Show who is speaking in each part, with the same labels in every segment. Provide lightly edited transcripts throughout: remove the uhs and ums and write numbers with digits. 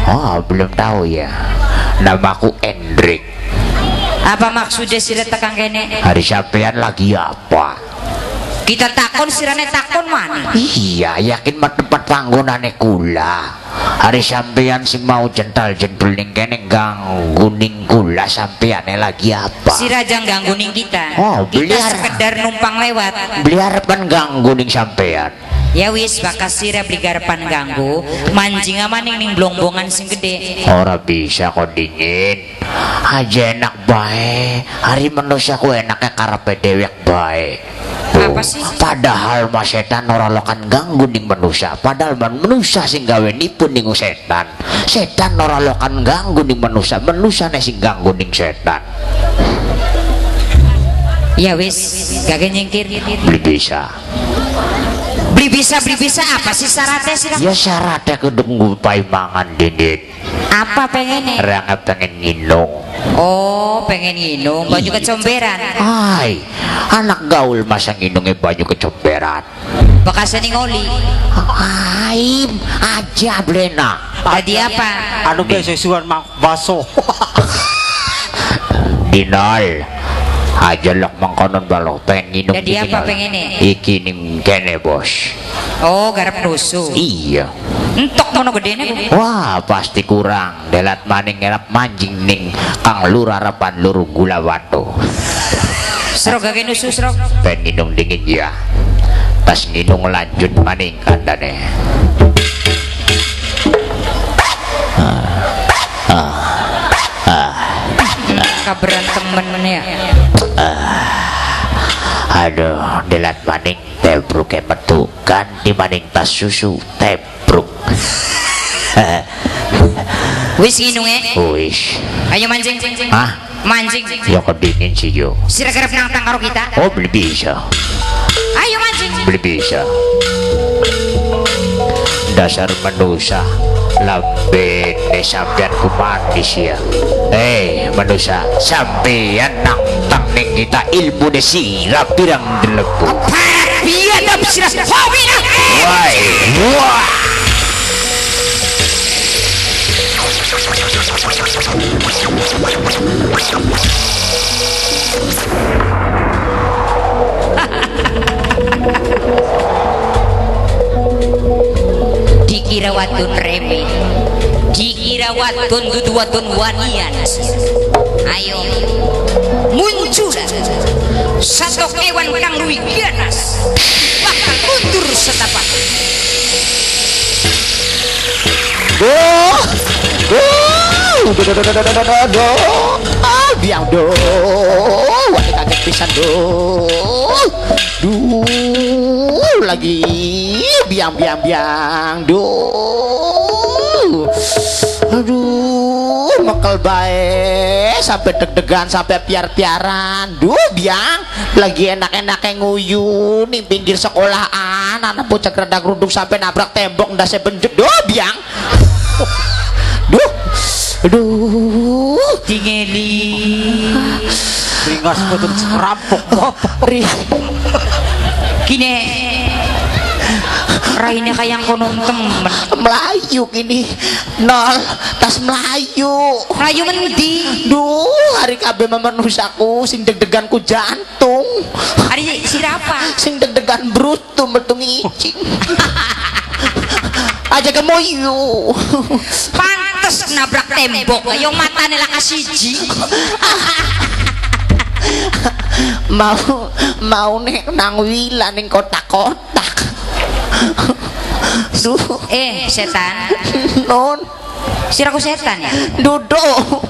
Speaker 1: Oh, belum tahu ya. Namaku Endrik.
Speaker 2: Apa maksudnya sira tekan kene?
Speaker 1: Hari sampean lagi apa?
Speaker 2: Kita takon sirane takon mana?
Speaker 1: Iya, yakin mah tempat panggonane kula. Hari sampean sing mau jental-jentul ning kene ganggu ning kula, sampeane lagi apa?
Speaker 2: Sira jangan ganggu ning kita.
Speaker 1: Oh,
Speaker 2: kita sekedar numpang lewat.
Speaker 1: Beli harapan ganggu ning sampean.
Speaker 2: Ya wis, bakas sira beli garapan ganggu, mancing maning ning blongbongan sing gede.
Speaker 1: Ora bisa kok dingin. Aja enak bae. Hari manusia ku enaknya karepe dewek bae.
Speaker 2: Apa sih?
Speaker 1: Padahal mah setan ora lokan ganggu ning manusia. Padahal manusia sing gawe nipu ning setan. Setan ora lokan ganggu ning manusia, manusia sing ganggu ning setan.
Speaker 2: Ya wis, gak nyingkir.
Speaker 1: Beli bisa.
Speaker 2: Beli bisa apa sih syaratnya sih?
Speaker 1: Ya syaratnya kudu ngupai mangan dingin.
Speaker 2: Apa pengennya?
Speaker 1: Rangga pengen nginung.
Speaker 2: Oh, pengen nginung baju kecomberan.
Speaker 1: Hai, anak gaul masa nginungnya baju kecomberan.
Speaker 2: Bekasnya ning oli.
Speaker 1: Hai, aja blena.
Speaker 2: Tadi apa?
Speaker 3: Anu sesuan mak baso.
Speaker 1: Dinol. Aja lok mengkonon balok pengen nginung.
Speaker 2: Jadi apa pengennya?
Speaker 1: Iki ning kene bos.
Speaker 2: Oh, garap nusu.
Speaker 1: Iya.
Speaker 2: Entok mono gedene.
Speaker 1: Wah, pasti kurang. Delat maning ngelap mancing ning Kang Lurah harapan luru gula watu.
Speaker 2: Serok gak nusu serok.
Speaker 1: Pengen nginung dingin ya. Tas nginung lanjut maning kandane.
Speaker 2: Kaberan temen ya.
Speaker 1: Aduh, delat maning tebruke metu, ganti maning tas susu tebruk.
Speaker 2: Wis nginunge?
Speaker 1: Wis.
Speaker 2: Ayo mancing.
Speaker 1: Hah?
Speaker 2: Mancing.
Speaker 1: Ya kedingin sih yo.
Speaker 2: Sira kerep nantang karo kita?
Speaker 1: Oh, beli bisa.
Speaker 2: Ayo mancing.
Speaker 1: Beli bisa. Dasar manusia lambene sampean ku manis ya. Manusia sampean nantang ning kita ilmune sira pirang delebu.
Speaker 2: Biadab sira.
Speaker 1: Woi, wah.
Speaker 2: Dikira wadon reme, dikira wadon dudu wadon wanian. Ayo muncul satu kewan kang luwih ganas bakal mundur setapak.
Speaker 4: Do, do, do, do, do, do, do, do, ah, biang do, wah kaget pisan do, do lagi biang biang biang do, aduh mekel bae sampai deg-degan sampai piar-piaran, duh biang lagi enak-enaknya nguyu nih pinggir sekolahan, anak bocah keredak-ruduk sampai nabrak tembok ndase benjut, duh biang. Duh, aduh,
Speaker 2: tingeli,
Speaker 3: ringas putut rampok,
Speaker 2: kini, raine kayang konon temen,
Speaker 4: Melayu kini, nol, tas Melayu,
Speaker 2: Melayu mendi,
Speaker 4: duh, hari kabeh manusaku, sing deg-degan ku jantung,
Speaker 2: hari siapa?
Speaker 4: Sing deg-degan brutu metu ngicing. Aja kemoyu.
Speaker 2: Pantes nabrak tembok, ayo matane laka siji.
Speaker 4: Mau mau nek nang wila ning kotak-kotak. Duh.
Speaker 2: Setan.
Speaker 4: Non.
Speaker 2: Siraku setan ya?
Speaker 4: Duduk.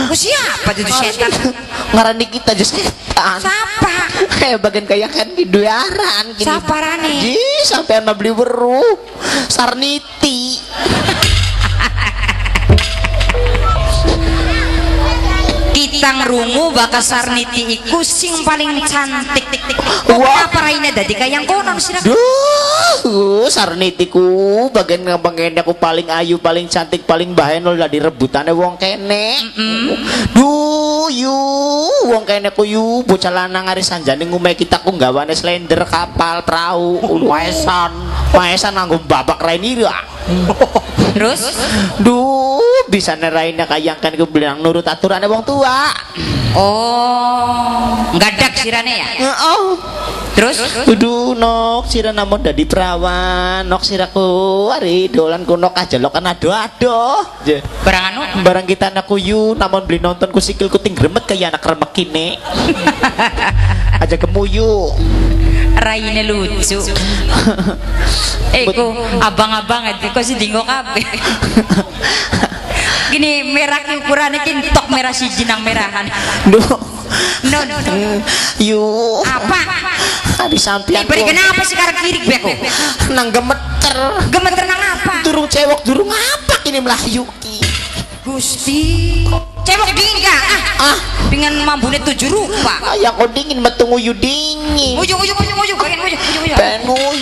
Speaker 2: Ku siapa itu setan?
Speaker 4: Ngarani kita aja setan.
Speaker 2: Siapa?
Speaker 4: Kayak bagian kayak kan di duaran.
Speaker 2: Siapa rane?
Speaker 4: Ji, sampai ana beli weruh. Sarniti.
Speaker 2: Kita ngrungu bakal Sarniti iku sing paling cantik. Wah, apa raine dadi kayang konon sira?
Speaker 4: Duh, Sarniti ku bagian ngabangene aku paling ayu, paling cantik, paling bahenol lah direbutane wong kene. Duh, yu, wong kene ku yu bocah lanang ari sanjane ngume kita ku nggawane slender, kapal, perahu,
Speaker 3: maesan.
Speaker 4: Maesan nganggo babak rainira.
Speaker 2: Terus?
Speaker 4: Duh, bisa neraina kayang kan ku bilang nurut aturannya wong tua.
Speaker 2: Oh, ngadak sirane ya?
Speaker 4: Heeh.
Speaker 2: Terus?
Speaker 4: Duh, nok sira namung dadi perawan, nok siraku ari dolan ku nok aja lokan ado-ado.
Speaker 2: Barang anu?
Speaker 4: Barang kita anak kuyu, namun beli nonton ku sikil ku ting gremet kaya anak remek kini. Aja gemuyu.
Speaker 2: Raine lucu. Ku abang-abang aja kok sih dinggo kabeh. Gini merah ki ukurane ki tok merah siji nang merahan.
Speaker 4: Duh.
Speaker 2: No no no.
Speaker 4: Yu.
Speaker 2: Apa?
Speaker 4: Habis sampean.
Speaker 2: Beri kenapa sekarang kiri beko?
Speaker 4: Nang gemeter.
Speaker 2: Gemeter nang apa?
Speaker 4: Durung cewek durung apa kini melayu ki.
Speaker 2: Gusti. Cewek dingin gak? Ah. Dengan mambune 7 rupa.
Speaker 4: Ah, yang kau dingin metu nguyu dingin.
Speaker 2: Nguyu nguyu nguyu nguyu pengen nguyu nguyu.
Speaker 4: Pengen nguyu.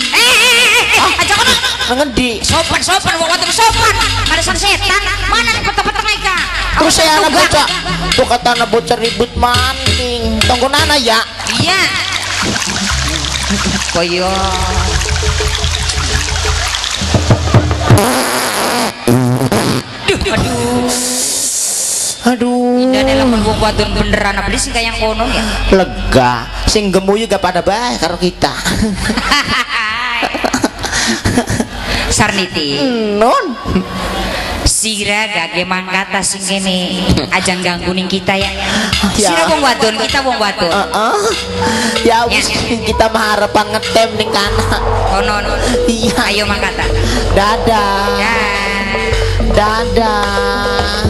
Speaker 2: Aja kono.
Speaker 4: Ngendi?
Speaker 2: Sopan sopan wong wadon sopan. Ada setan. Mana nih peteng-peteng ika?
Speaker 4: Terus saya anak bocah. Tuh kata anak bocah ribut maning. Tunggu nana ya.
Speaker 2: Iya. Koyo. Duh, aduh.
Speaker 4: Aduh.
Speaker 2: Indane lamun wong wadon beneran beli sing kaya kono ya.
Speaker 4: Lega, sing gemuyu gak pada bae karo kita.
Speaker 2: Sarniti.
Speaker 4: Non.
Speaker 2: Sira gage mangkata sing kene ajang ganggu ning kita ya. Sira wong wadon, kita wong wadon.
Speaker 4: Heeh. Ya wis kita mah harapan ngetem ning kana.
Speaker 2: Kono.
Speaker 4: Iya,
Speaker 2: ayo mangkata.
Speaker 4: Dadah. Dadah.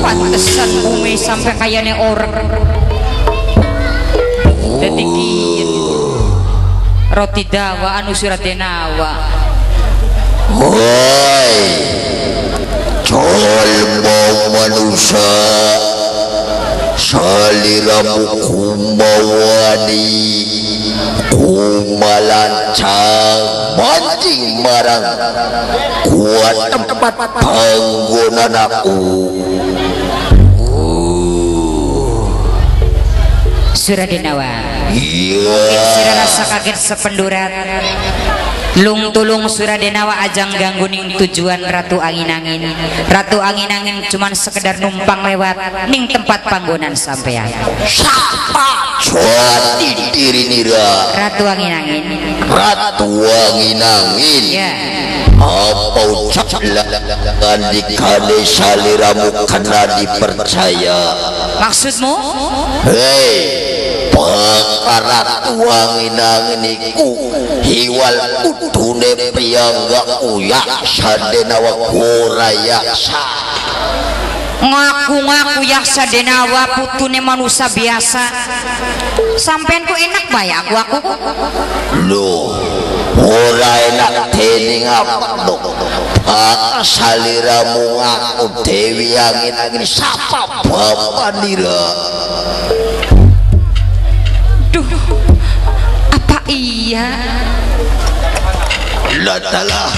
Speaker 2: Pantesan bumi sampai kayaknya orang dadi kiyen roti dawa anu surat denawa.
Speaker 1: Hoi jalma manusia saliramu kumawani kumalancang mancing marang kuat tempat panggonan aku.
Speaker 2: Suradenawa.
Speaker 1: Iya.
Speaker 2: Mungkin sira rasa kaget sependurat. Lung tulung Suradenawa ajang ganggu ning tujuan Ratu Angin-Angin. Ratu Angin-Angin cuman sekedar numpang lewat ning tempat panggonan sampean.
Speaker 1: Sapa jati diri nira?
Speaker 2: Ratu Angin-Angin.
Speaker 1: Ratu Angin-Angin.
Speaker 2: Ya.
Speaker 1: Apa ucap ngandikane saliramu kena dipercaya?
Speaker 2: Maksudmu?
Speaker 1: Hei, bakal Ratu Angin-Angin iku hiwal kudune piyambak yaksa denawa gora yaksa.
Speaker 2: Ngaku-ngaku yaksa denawa putune manusia biasa. Sampean ku enak bae aku.
Speaker 1: Loh, ora enak dening apa to? Bakal saliramu ngaku Dewi Angin-Angin sapa bapanira?
Speaker 2: Duh, apa iya?
Speaker 1: Lah dalah.